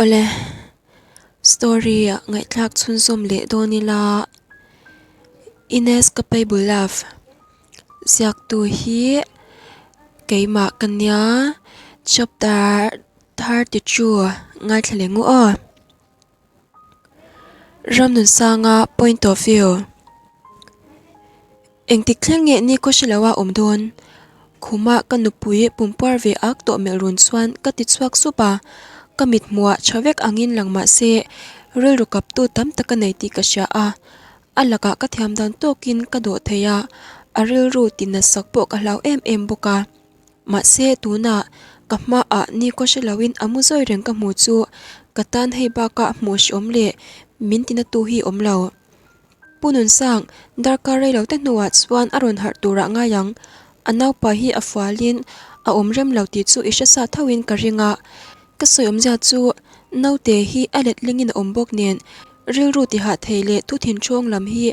Awle, story ah ngaihthlak chhunzawm leh dawn ila Inescapable Love ziaktu hi keimah ka nia chapter 32 ngaithla leh ngu aw. Ramnunsanga point of view. Engtik thleng nge ni khaw hre lo a awm dawn? Khuma ka nupui pumpuar ve ak tawh melh run chuan ka ti chhuak sup a, ka mit hmuah tha vek angin lang mah se rilru kaptu tam tak a nei tih ka hria a, a lakah ka thiam dan tawkin ka dawh thei a, a rilru ti natsak pawh ka hlau em em bawk a. Mahse tunah ka hmaah ni khaw hre loin a mu zawi reng ka hmu chu ka tan hei bakah hmuh hreawm leh min tinatu hi awm lo. Pu Nunsang, darkar rei lo te hnuah chuan a rawn harh turah ngai ang. A naupa hi a fualin a awm rem lo tih chu i hre sa thoin ka ring a. Ka sawi awmzia chu naute hi a letlingin a awm bawk nen rilru tihah thei leh thu thinṭhawng lam hi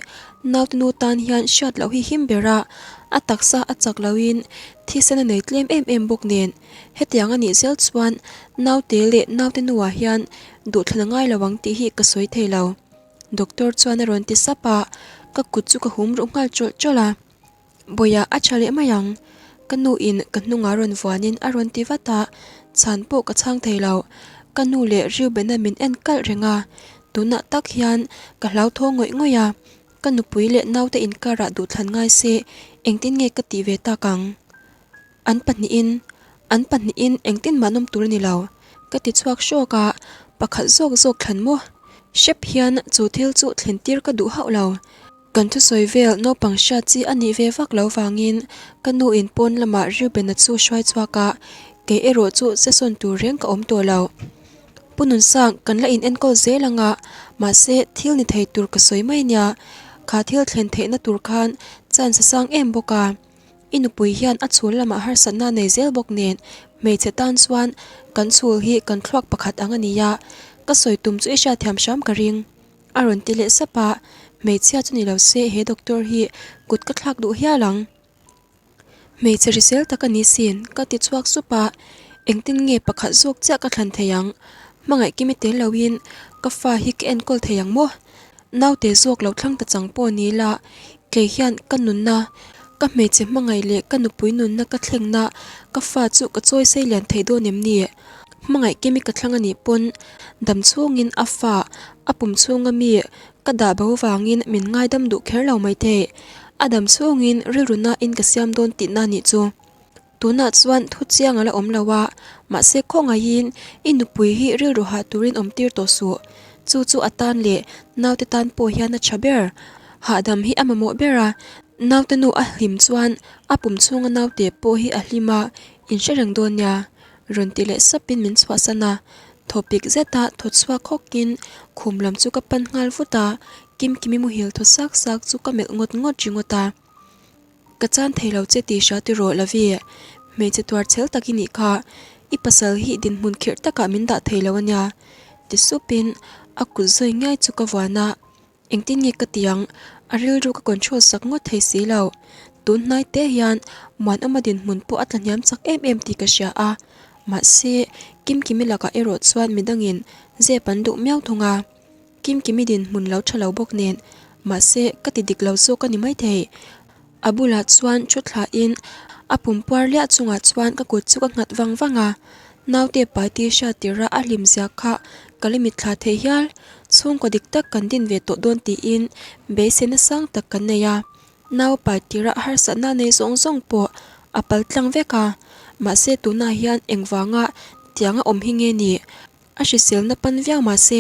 naute nu tan hian hriat loh hi him ber a, a taksa a chak loin thisen a nei tlem em em bawk nen hetiang a nih zel chuan naute leh naute nuah hian duhthlan a ngai lo ang tih hi ka sawi thei lo. Doctor chuan a rawn ti sap a, ka kut chu ka hum ruh nghal chawlh chawlh a. Bawiah a tha leh mai ang, ka nu in ka hnungah rawn vuanin a rawn ti vat a, chhan pawh ka chhang thei lo. Ka nu leh Reuben-a min en kalh reng a, tunah tak hian ka hlauthawng ngawih ngawih a, ka nupui leh naute inkarah duhthlan ngai se engtin nge ka tih ve tak ang? An pahnihin, an pahnihin engtin mah nawm tur a ni lo, ka ti chhuak hrawk a, pakhat zawk zawk thlan maw? Hrep hian chu thil chu thlen tir ka duh hauh lo. Kan thusawi vel naupang hriat chi a nih ve vak lo vangin ka nu in pawn lamah Reuben-a chu hruai chhuak a, kei erawh chu sesawn tur reng ka awm tawh lo. Pu Nunsang, kan la in enkawl zel ang a, mahse thil ni thei tur ka sawi mai nia, kha thil thlen theihna tur khan chance a sang em bawk a. I nupui hian a chhul lamah harsatna nei zel bawk nen hmeichhe tan chuan kan chhul hi kan thluak pakhat ang a ni a, ka sawi tum chu i hriatthiam hram ka ring. A rawn ti leh sap a, hmeichhia chu ni lo se he doctor hi kut ka thlak duh hial ang. Hmeichhe hrisel tak a ni sin, ka ti chhuak sup a, engtin nge pakhat zawk chiah ka thlan thei ang? Hmangaih kimi tel loin ka fa hi ka enkawl thei ang maw? Naute zawk lo thlang ta chang pawh ni ila, kei hian ka nunna, ka hmeichhe hmangaih leh ka nupui nunna ka thlengna ka fa chu ka chawi sei lian thei dawn em ni? Hmangaih kimi ka thlang a nih pawn dam chhungin a fa a pum chhunga mi ka dah bo vangin min ngaidam duh kher lo maithei. A dam chhungin rilru nain ka siam dawn tihna nih chu. Tunah chuan thu chiang a la awm lo a, mahse khawngaihin i nupui hi rilru hah turin awm tir tawh suh. Chu chu a tan leh naute tan pawh hian a tha ber. Hahdam hi a mamawh ber a, naute nu a hlim chuan a pum chhunga naute pawh hi a hlim a, in hre reng dawn nia. Rawn ti leh sapin min chhuahsan a, thawpik zeta thaw chhuak hawkin khum lam chu ka pan nghal vut a, Kimkimi muhil thaw sak sak chu ka melh ngawt ngawt ringawt a. Ka chan thei lo che tih hria ti rawh Lavi, hmeichhe tuar chhel tak i nih kha, i pasal hi dinhmun khirh takah min dah thei lo ania ti supin a kut zawi ngiai chu ka vuan a, engtin nge ka ti ang, a rilru ka control sak ngawt thei si lo, tun hnai te hian Muanawma dinhmun pawh a tla hniam chak em em tih ka hria a, mahse Kimkimi lakah erawh chuan midangin zep an duh miau thung a. Kimkimi dinhmun lo tha lo bawk nen, mahse ka ti dik lo zawk a ni maithei. A bulah chuan thu thlain a pumpuar liah chungah chuan ka kut chu ka nghat vang vang a, naute pai tih hriat tirha a hlim zia kha ka la mitthla thei hial. Chhungkaw dik tak kan din ve tawh dawn tiin beiseina sang tak kan nei a, nau pai tirha harsatna nei zawng zawng pawh a pal tlang vek a, mahse tunah hian engvanga tianga awm hi nge ni? A hriselna pan viau mah se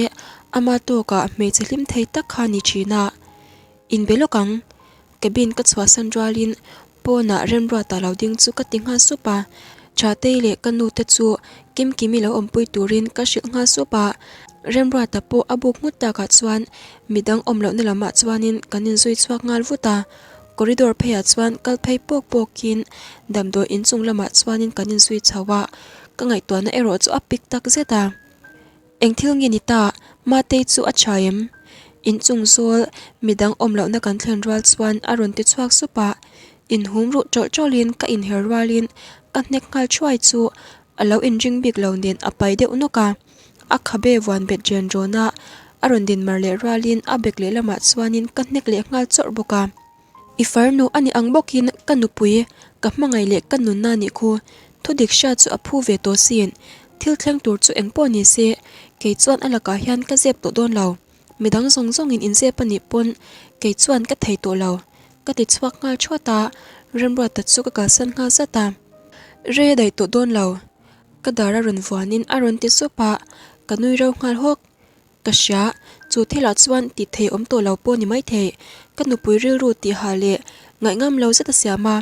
ama tawkah hmeichhe hlim thei tak kha ni thin a. Inbe lawk ang. Cabin ka chhuahsan rualin pawnah Remruata lo ding chu ka ti nghal sup a. Thatei leh ka nu te chu Kimkimi lo awmpui turin ka hrilh nghal sup a. Remruata pawh a buk nghut takah chuan midang awm lohna lamah chuanin kan inzui chhuak nghal vut a. Corridor pheiah chuan kal phei pawk pawkin damdawi inchung lamah chuanin kan inzui chho a. Ka ngaihtuahna erawh chu a pik tak zet a. Eng thil nge ni ta? Matei chu a tha em? Inchung zawl midang awm lohna kan thlen rual chuan a rawn ti chhuak sup a. Inhum ruh tawlh tawlhin ka inher rualin ka hnek nghal thuai chu a lo inring bik lo nen a pai deuh nawk a. A khabe vuan bet rian rawn a, a rawn din mar leh rualin a bek lehlamah chuanin ka hnek leh nghal chawrh bawk a. I farnu a ni ang bawkin ka nupui, ka hmangaih leh ka nunna nih khu. Thudik hria chu a phu ve tawh sin. Thil thleng tur chu eng pawh ni se, kei chuan a lakah hian ka zep tawh dawn lo. Midang zawng zawngin inzep a nih pawn kei chuan ka thei tawh lo. Ka ti chhuak nghal thuat a, Remruata chu ka kalsan nghal zat a. Rei a daih tawh dawn lo. Ka dar a rawn vuanin a rawn ti sup a, ka nui reuh nghal hawk. Ka hria, chu thilah chuan tih thei awm tawh lo pawh ni maithei. Ka nupui rilru tihah leh ngaihngam lo zet a siam a,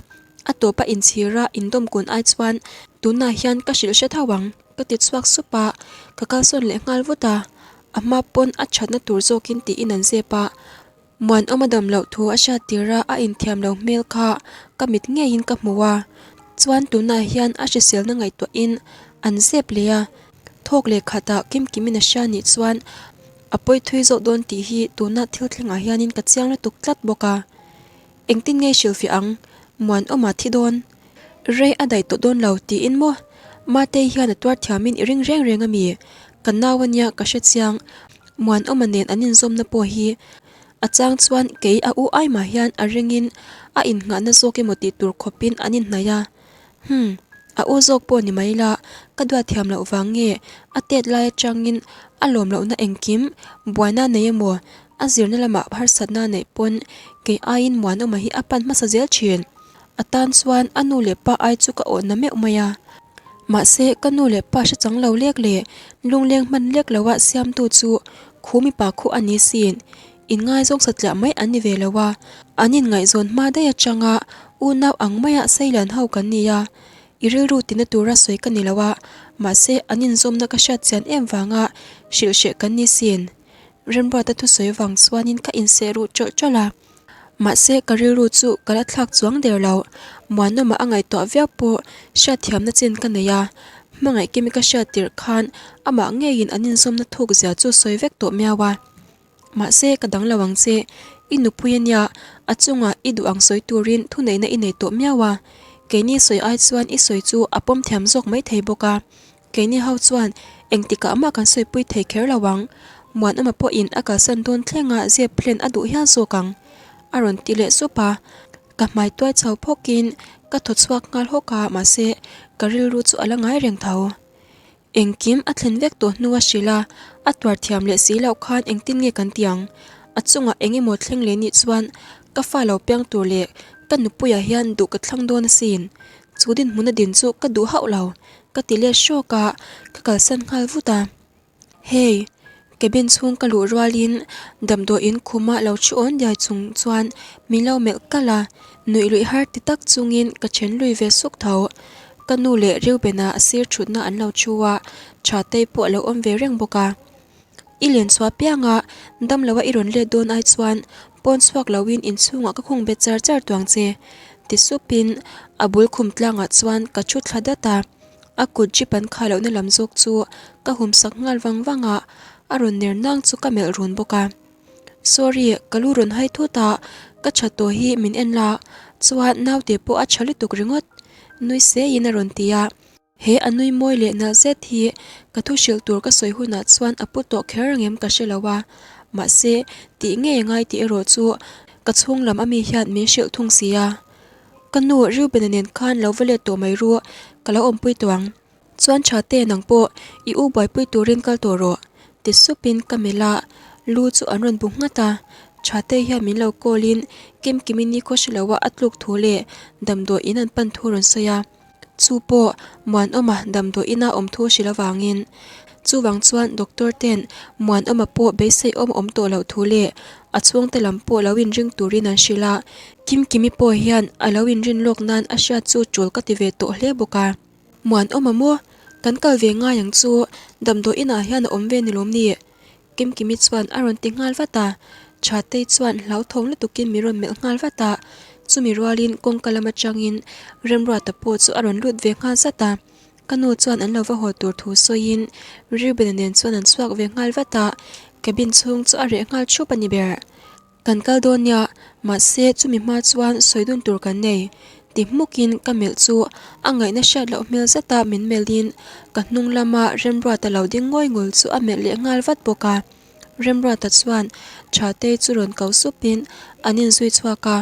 a tawpa inchhira indawm kun ai chuan tunah hian ka hrilh hre tho ang, ka ti chhuak sup a, ka kalsawn leh nghal vut a. A hma pawn a thatna tur zawkin tiin an zep a. Muanawma dam loh thu a hriat tir a, a inthiam lo hmel kha ka mit ngeiin ka hmu a, chuan tunah hian a hriselna ngaihtuahin an zep leh a, thawk leh khatah Kimkimin a hria nih chuan a pawi thui zawk dawn tih hi tuna thil thlengah hianin ka chiang lutuk tlat bawk a. Engtin nge hrilhfiah ang? Muanawma thi dawn? Rei a daih tawh dawn lo tiin maw? Matei hian a tuar thiamin i ring reng reng a mi? Ka nau a nia ka hre chiang. Muanawma nen an inzawmna pawh hi a chang chuan kei a u ai mah hian a ringin a innghahna zawk emaw tih tur khawpin an inhnaih a. Hum, a u zawk pawh ni mai la, ka duat thiam loh vang nge a tet lai atangin a lawm lohna engkim buaina nei emaw a zirna lamah harsatna neih pawn kei aiin Muanawma hi a pan hmasa zel thin. A tan chuan a nu leh pa ai chu ka awhna meuh mai a. Mahse, ka nu leh pa hre chang lo lek leh lungleng hman lek loa siamtu chu khu mipa khu a ni sin. Inngaizawng satliah mai an ni ve lo a, an inngaihzawn hma daih atanga unau ang maia seilian ho kan ni a. I rilru tina tura sawi ka ni lo a, mahse an inzawmna ka hriat chian em vanga hrilh hreh kan ni sin. Remruata thusawi vang chuanin ka inseh ruh ṭawlh ṭawlh a. Mahse, ka rilru chu ka la thlak chuang der lo. Muanawma a ngaihtuah viau pawh hriatthiamna chin ka nei a, hmangaih kimi ka hriat tirh khan amah ngeiin an inzawmna thuk zia chu sawi vek tawh miau a. Mahse, ka dang lo ang che. I nupui a nia, a chungah i duh ang sawi turin thuneihna i nei tawh miau a. Keini sawi ai chuan i sawi chu a pawm thiam zawk maithei bawk a. Keini ho chuan engtikah mah kan sawipui thei kher lo ang, Muanawma pawhin a kalsan dawn thlenga zep hlen a duh hial zawk ang, a rawn ti leh sup a. Ka hmai tuai chho phawkin ka thaw chhuak nghal hawk a, mahse ka rilru chu a la ngai reng tho. Engkim a thlen vek tawh hnu a hrilh a, a tuar thiam leh si loh khan engtin nge kan ti ang? A chungah eng emaw thleng leh nih chuan ka fa lo piang tur leh ka nupuiah hian duh ka thlang dawn asin. Chu dinhmuna din chu ka duh hauh lo. Ka ti let hrawk a, ka kalsan nghal vut a. Hey, cabin chhung ka luh rualin damdawiin khuma lo thu awn diai chung chuan min lo melh kalh a, nuih luih har ti tak chungin ka then lui ve suk tho. Ka nu leh Reuben-a a sir thutna an lo thu a, Thatei pawh a lo awm ve reng bawk a. I len chhuah pianga damloa i rawn let dawn ai chuan pawn chhuak loin inchhungah ka khung bet char char tuang che ti supin a bul khum tlangah chuan ka thu thla dat a, a kut jeep an khai lohna lam zawk chu ka hum sak nghal vang vang a, a rawn ner nang chu ka melh run bawk a. Sorry, ka lu rawn hai thut a, ka tha tawh hi min en la, chuan naute pawh a tha lutuk ringawt nui seiin a rawn ti a. He a nui mawi leh nalh zet hi ka thu hrilh tur ka sawi hunah chuan a pu tawh kher ang em ka hre lo a, mahse tih ngei ngai tih erawh chu ka chhung lam ami hian min hrilh thung si a. Ka nu Reuben-a nen khan lo va let tawh mai ru, ka lo awmpui tawh ang. Chuan tha te nang pawh i u buaipui turin kal tawh rawh ti supin ka melh a, lu chu an rawn bu nghat a. Tha te hian min lo call in Kimkimi ni khaw hre loa a tluk thu leh damdawi in an pan thu rawn sawi a. Chu pawh Muanawma damdawi ina awm thu hrilh avangin. Chuvang chuan doctor ten Muanawma pawh beisei awm awm tawh loh thu leh a chhungte lam pawh lo inring turin an hrilh a. Kimkimi pawh hian a lo inrin lawk nan a hriat chu tul ka ti ve tawh hle bawk a. Muanawma maw? Kan kal ve ngai ang chu damdawi inah hian a awm ve ni lawm ni? Kimkimi chuan a rawn ti nghal vat a, Thatei chuan hlauthawng lutukin min rawn melh nghal vat a, chumi rualin kawngka lam atangin Remruata pawh chu a rawn lut ve nghal zat a, ka nu chuan an lo va haw tur thu sawiin Reuben-a nen chuan an chhuak ve nghal vat a, cabin chhung chu a reh nghal thup a ni ber. Kan kal dawn nia, mahse chumi hma chuan sawi dun tur kan nei. Ti hmukin ka melh chu a ngaihna hriat loh hmel zeta min melhin ka hnung lama Remruata lo ding ngawi ngul chu a melh leh nghal vat bawk a. Remruata chuan Thatei chu rawn ko supin an inzui chhuak a,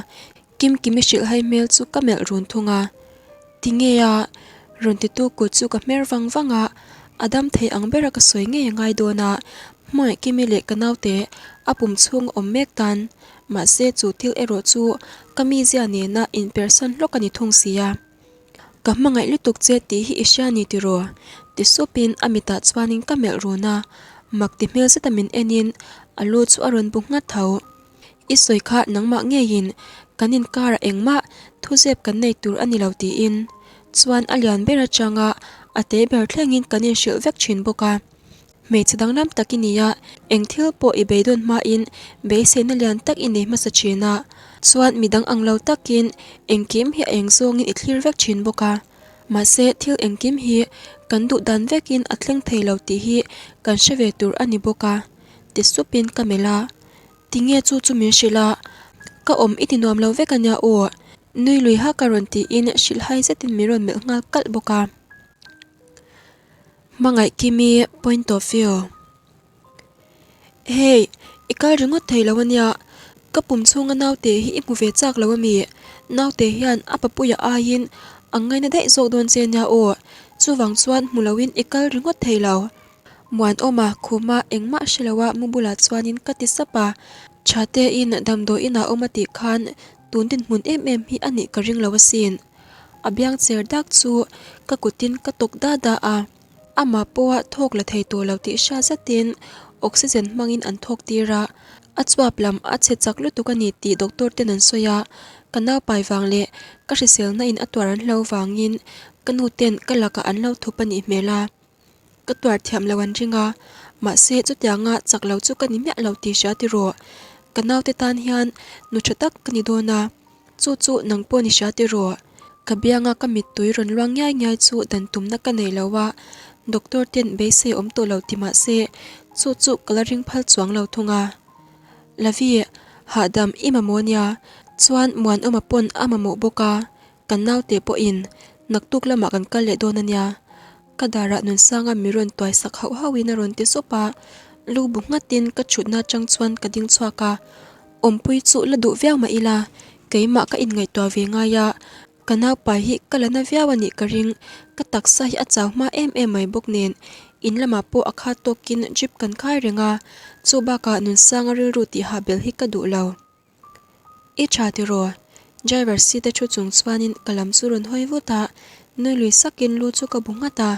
Kimkimi hrilhhai hmel chu ka melh run thung a. Tinge a? Rawn titu kut chu ka hmer vang vang a, a dam thei ang bera ka sawi ngei a ngai dawn a, Hmangaih Kimi leh ka naute a pum chhung a awm mek tan. Mahse chu thil erawh chu ka mizia nena inpersan hlawk a ni thung si a. Ka hmangaih lutuk che tih hi i hria ni tiraw? Ti supin a mitah chuanin ka melh run a, mak ti hmel zeta min enin a lu chu a rawn bu nghat tho. I sawi kha nangmah ngeiin kan inkarah engmah thuzep kan nei tur a ni lo tiin chuan a lian ber atanga a te ber thlengin kan inhrilh vek thin bawk a. Hmeichhe danglam tak i ni a, eng thil pawh i beidawn hmain beiseina lian tak i nei hmasa thin a, chuan midang ang lo takin engkim hi a eng zawngin i thlir vek thin bawk a. Mahse thil engkim hi kan duh dan vekin a thleng thei lo tih hi kan hre ve tur a ni bawk a, ti supin ka melh a. Tinge chu chu min hrilh a, ka awm i ti nuam lo vek a nia aw, nui lui hak a rawn tiin hrilhhai zetin min rawn melh nghal kalh bawk a. Hmangaih Kimi point of view. Hey, i kal ringawt thei lo a nia, ka pum chhunga naute hi i hmu ve chak lo a mi? Naute hian a papuia aiin a ngaina daih zawk dawn che nia aw, chuvang chuan hmu loin i kal ringawt thei lo. Muanawma khuma engmah hre loa mu bulah chuanin ka ti sap a, Thatein damdawiin ah awm a tih khan tun dinhmun em em hi a nih ka ring lo asin. A biang cher dak chu ka kutin ka tawk da da a, amah pawha thawk la thei tawh lo tih hriat zatin oxygen hmangin an thawk tir a, a chuap lam a chhe chak lutuk a ni tih doctor ten an sawi a, ka naupai vang leh ka hriselna in a tuar an hlo vangin ka nu ten ka lakah an lo thup a nih hmel a. Ka tuar thiam lo an ring a, mahse chutianga chak lo chu ka ni miah lo tih hria tiraw? Ka naute tan hian nu tha tak ka ni dawn a, chu chu nang pawh ni hria tiraw? Ka bianga ka mittui rawn luang ngiai ngiai chu dan tumna ka nei lo a, doctor ten beisei awm tawh lo ti mahse chu chu ka la ring phal chuang lo thung a. Lavi, hahdam i mamawh nia, chuan Muanawma pawn a mamawh bawk a, Kan naute pawhin naktuk lamah kan kal leh dawn a nia. Ka darah Nunsanga mi rawn tuai sak hauh hauhin a rawn ti sup a, lu bu nghatin ka thutna atang chuan ka ding chhuak a. Awmpui chu la duh viau mah ila, keimah ka inngaihtuah ve ngai a, ka naupai hi ka la na viau a nih ka ring. Ka taksa hi a chau hma em em mai bawk nen, in lamah pawh a khat tawkin drip kan khai reng a, chu bakah Nunsanga rilru tihah belh hi ka duh lo. I tha tiraw? Driver seat a thu chung chuanin ka lam chu rawn hawi vut a, nui lui sakin lu chu ka bu nghat a,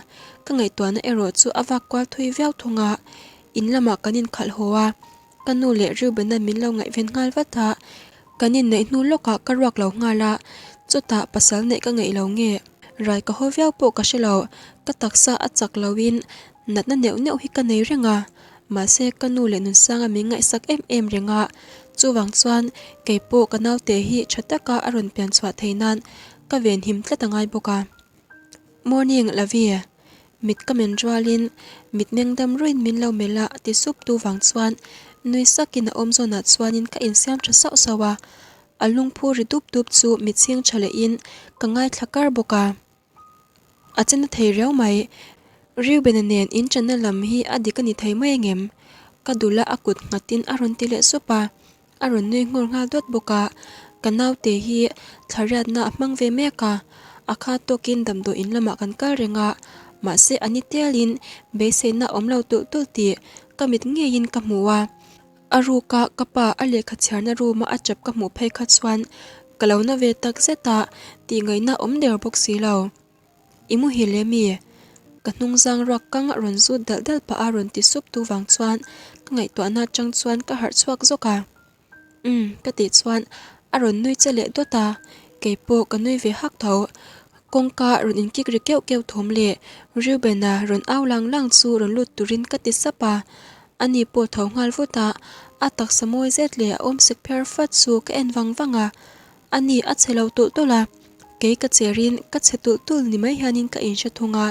ka ngaihtuahna erawh chu a vak kual thui viau thung a, in lamah kan inkhalh haw a, ka nu leh Reuben-a min lo ngaihven nghal vat a, kan inneih hnu lawkah ka ruak lo nghal a, chutah pasal neih ka ngeih lo nge? Rai ka haw viau pawh ka hre lo, ka taksa a chak loin natna neuh neuh hi ka nei reng a, Mahse ka nu leh Nunsanga min ngaihsak em em reng a, chuvang chuan kei pawh ka naute hi tha taka a rawn pian chhuah thei nan ka venhim tlat a ngai bawk a. Morning Lavi, mit ka men rualin mitmeng dam ruiin min lo melh a ti sup tu vang chuan nui sakin a awm zawnah chuanin ka insiam tha sauh sauh a, a lungphu ri dup dup chu mitchhing tha lehin ka ngaithla kar bawk a. A chena thei riau mai. Reuben-a nen in channa lam hi a dik a ni thei mai angem? Ka dula a kut nghatin a rawn ti leh sup a, a rawn nui nghawr nghal dawt bawk a. Ka naute hi thlariatna a hmang ve mek a, a khat tawkin damdawi in lamah kan kal reng a, mahse a ni telin beiseina a awm lo tulh tulh tih ka mit ngeiin ka hmu a. A ruka ka pa a lehkha chhiarna room a a chap ka hmuh phei kha chuan ka lo na ve tak zet a, tih ngaihna awm der bawk si lo. I muhil em i? Ka hnungzang ruak kang a rawn zut dalh dalh pah a rawn ti sup tu vang chuan ka ngaihtuahna atang chuan ka harh chhuak zawk a. Umm ka tih chuan a rawn nui che leh dawt a, keipawh ka nui ve hak tho. Kawngka rawn inkik ri keuh keuh thawm leh Reuben-a rawn au lang lang chu rawn lut turin ka ti sap a, Ani pawh tho nghal vut a, a taksa mawi zet leh a awmsik phiar fat chu ka en vang vang a. Ani a chhe lo tulh tulh a, kei ka cherin ka chhe tulh tulh ni mai hianin ka inhre thung a.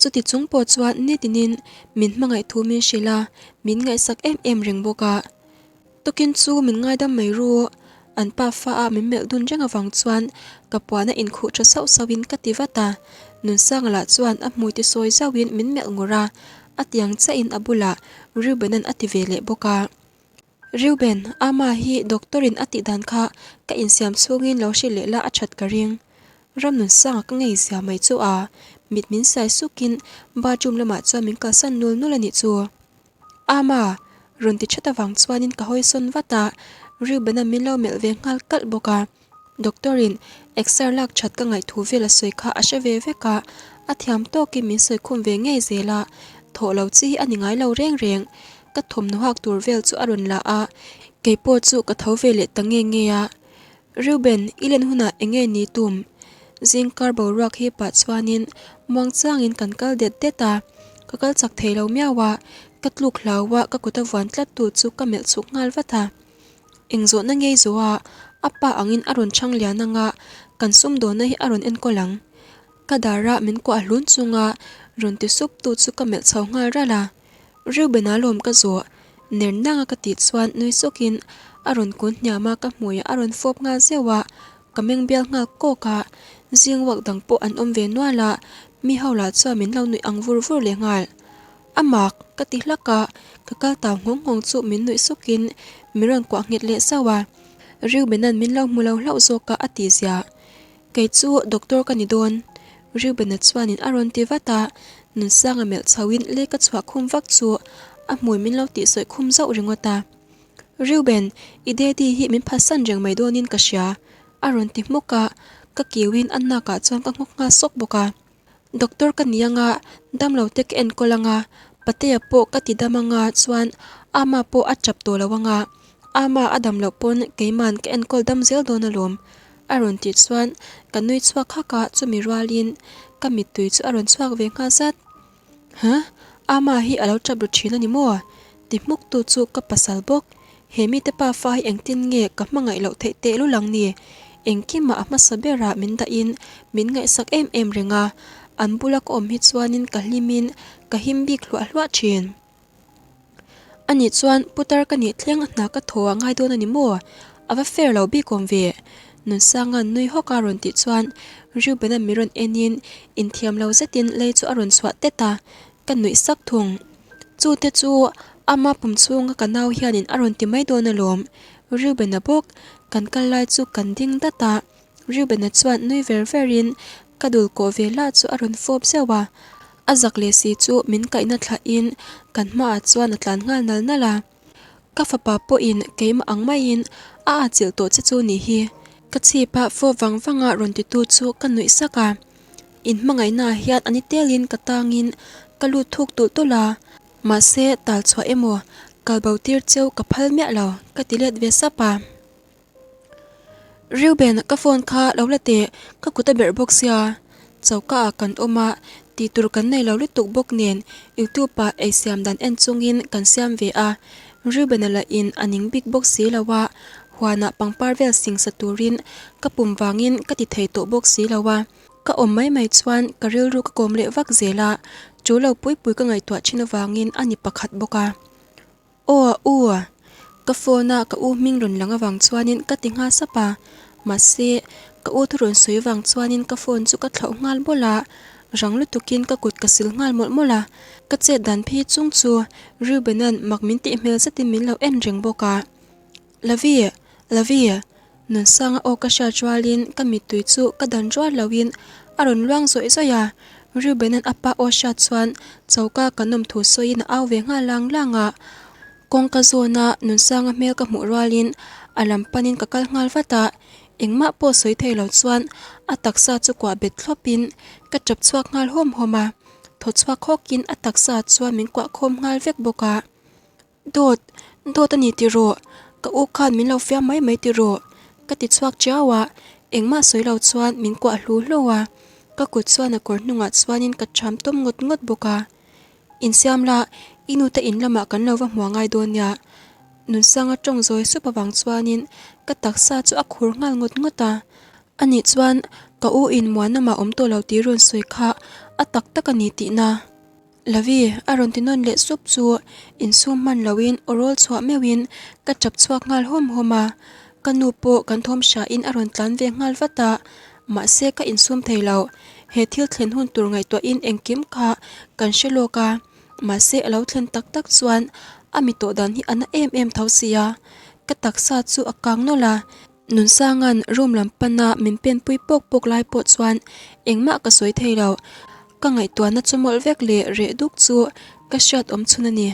Chuti chung pawh chuan nitinin min hmangaih thu min hrilh a, min ngaihsak em em reng bawk a. Tukin chu min ngaidam mai ru. An pa fa a min melh dun reng avang chuan ka puan a inkhuh tha sauh sauh in ka ti vat a. Nunsanga lah chuan a hmui ti sawi zauh in min melh ngur a, a tiang chiah in a bulah Reuben-a'n a ti ve leh bawk a. Reuben, Ama hi doctor in a tih dan kha ka insiam chhungin lo hrilh leh la a that ka ring. Ramnunsanga ka ngei zia mai chu a, mit min sai sukin bathroom lamah chuan min kalsan nul nul a nih chu. Ama, rawn ti that avang chuanin ka hawi sawn vat a, Reuben-a min lo melh ve nghal kalh bawk a. Doctor in exer lak that ka ngaih thu vel a sawi kha a hre ve vek a, a thiam tawkin min sawi khum ve ngei zel a, thawh lo chi hi a ni ngai lo reng reng. Ka thawmhnaw hak tur vel chu a rawn la a, keipawh chu ka tho ve leh ta nge nge a. Reuben, i len hunah eng nge ni tum? Zingkar boruak hi pah chuanin muang changin kan kal det det a, ka kal chak thei lo miau a, ka tluk hlau a, ka kut a vuan tlat tu chu ka melh chhuk nghal vat a. Eng zawhna ngei zawh a, a pa angin a rawn chhang lian anga kan sumdawnna hi a rawn enkawl ang. Ka dara min kuah hlun chunga rawn ti sup tu chu ka melh chho nghal ralh a. Reuben-a lawm ka zawh, ner nanga ka tih chuan nui sawkin a rawn kun hniam a ka hmuiah a rawn fawp nghal zeuh a, ka meng bial nghal kawk a, zing walk dang pawh an awm ve nual a, mi ho lah chuan min lo nuih ang vur vur leh nghal. A mak, ka ti hlak a, ka kal tau nghawng nghawng chu min nuih sukin min rawn kuah nghet leh zauh a, Reuben-a'n min lo hmu lo hlauh zawk a a tih zia. Kei chu doctor ka ni dawn. Reuben-a chuanin a rawn ti vat a, Nunsanga melh chhoin lei ka chhuah khum vak chu a hmui min lo tih sawi khum zauh ringawt a. Reuben, i daddy hi min phatsan reng mai dawnin ka hria, a rawn ti hmuk a, ka kiuin a nakah chuan ka nghawk nghal sawk bawk a. Doctor ka ni anga, damlo te ka enkawl anga, patea pawh ka ti dam anga chuan ama pawh a tap tawh lo anga, ama a dam loh pawn keiman ka enkawl dam zel dawn alawm a rawn tih chuan ka nui chhuak hak a, chumi rualin ka mittui chu a rawn chhuak ve nghal zat. Huh? Ama hi a lo tap ru thin a ni maw? Ti hmuk tu chu ka pasal bawk. He mite pa fa hi engtin nge ka hmangaih loh theih teh lul ang ni? Engkimah a hmasa berah min dahin min ngaihsak em em reng a, an bula ka awm hi chuanin ka hlimin ka him bik hluah hluah thin. Anih chuan putar ka nih thleng a hna ka thaw a ngai dawn a ni maw? A va fair lo bik awm ve. Nunsanga'n nui hawk a rawn tih chuan Reuben-a mi rawn enin inthiam lo zetin lei chu a rawn chhuah tet a, ka nuih sak thung. Chu te chu ama pum chhunga ka nau hianin a rawn ti mai dawn alawm. Reuben-a bawk kan kal lai chu kan ding dat a, Reuben-a chuan nui ver verin ka dul kawh ve lah chu a rawn fawp zeuh a. A zak leh si chu min kaihna thlahin kan hmaah chuan a tlan nghal nal nal a. Ka fapa pawhin keimah ang maiin a atchilh tawh che chu nih hi. Ka chhip a fawp vang vanga rawn titu chu ka nuih sak a. In hmangaihnaah hian a ni telin ka tangin ka lut thuk tulh tulh a. Mahse tal chhuah emaw kalbo tir cheu ka phal miah lo ka ti let ve sap a. Reuben ka phone kha lo la teh ka kut a berh bawk sia choka ah kan awm a tih tur kan nei lo lutuk bawk nen youtube ah ei siam dan en chungin kan siam ve a Reuben a lah in a ning bik bawk si lo a huanah pangpar vel sing sa turin ka pum vangin ka ti thei tawh bawk si lo a ka awm mai mai chuan ka rilru ka kawm leh vak zel a chu lo pui pui ka ngaihtuah thin avangin a ni pakhat bawk a. Aw u! Ka phone a ka u hming rawn lang avang chuanin ka ti nghal sap a, mahse ka u thu rawn sawi vang chuanin ka phone chu ka thlauh nghal bawlh a, rang lutukin ka kut ka sil nghal mawlh mawlh a, ka chet dan phei chung chu Reuben-a'n mak min tih hmel zetin min lo en reng bawk a. Lavi! Lavi! Nunsanga aw ka hriat rualin ka mittui chu ka dan rual loin a rawn luang zawih zawih a, Reuben-a'n a pa aw hriat chuan choka ka nawm thu sawiin a au ve nghal lang lang a. Kawngka zawna Nunsanga hmel ka hmuh rualin a lam panin ka kal nghal vat a, engmah pawh sawi thei lo chuan a taksa chu kuah bet thlawpin ka tap chhuak nghal hawm hawm a, thaw chhuak hawkin a taksa chuan min kuah khawm nghal vek bawk a. Dawt, dawt a ni tiraw? Ka u khan min lo fiam mai mai tiraw? Ka ti chhuak chiau a, engmah sawi lo chuan min kuah hlu hlu a, ka kut chuan a kawr hnungah chuanin ka ṭham tawm ngawt ngawt bawk a. Insiam la, i nute in lamah kan lo va hmuah ngai dawn nia. Nunsanga ṭawng zawi sup avang chuanin ka taksa chu a khur nghal ngawt ngawt a. Anih chuan ka u in muanawmah awm tawh lo tih rawn sawi kha a tak tak a ni tihna. Lavi, a rawn ti nawn leh sup chu insum hman loin aw rawl chhuah meuhin ka tap chhuak nghal hawm hawm a. Ka nu pawh kan thawm hria in a rawn tlan ve nghal vat a, mahse ka insum thei lo. He thil thlen hun tur ngaihtuah in engkim kha kan hre lawk a, mahse a lo thlen tak tak chuan a mi tawh dan hi a na em em tho sia. Ka taksa chu a kang nawlh a, Nunsanga'n room lam pana min pen pui pawk pawk lai pawh chuan engmah ka sawi thei lo. Ka ngaihtuahna chu mawlh vek leh reh duk chu ka hriat awm chhun a ni.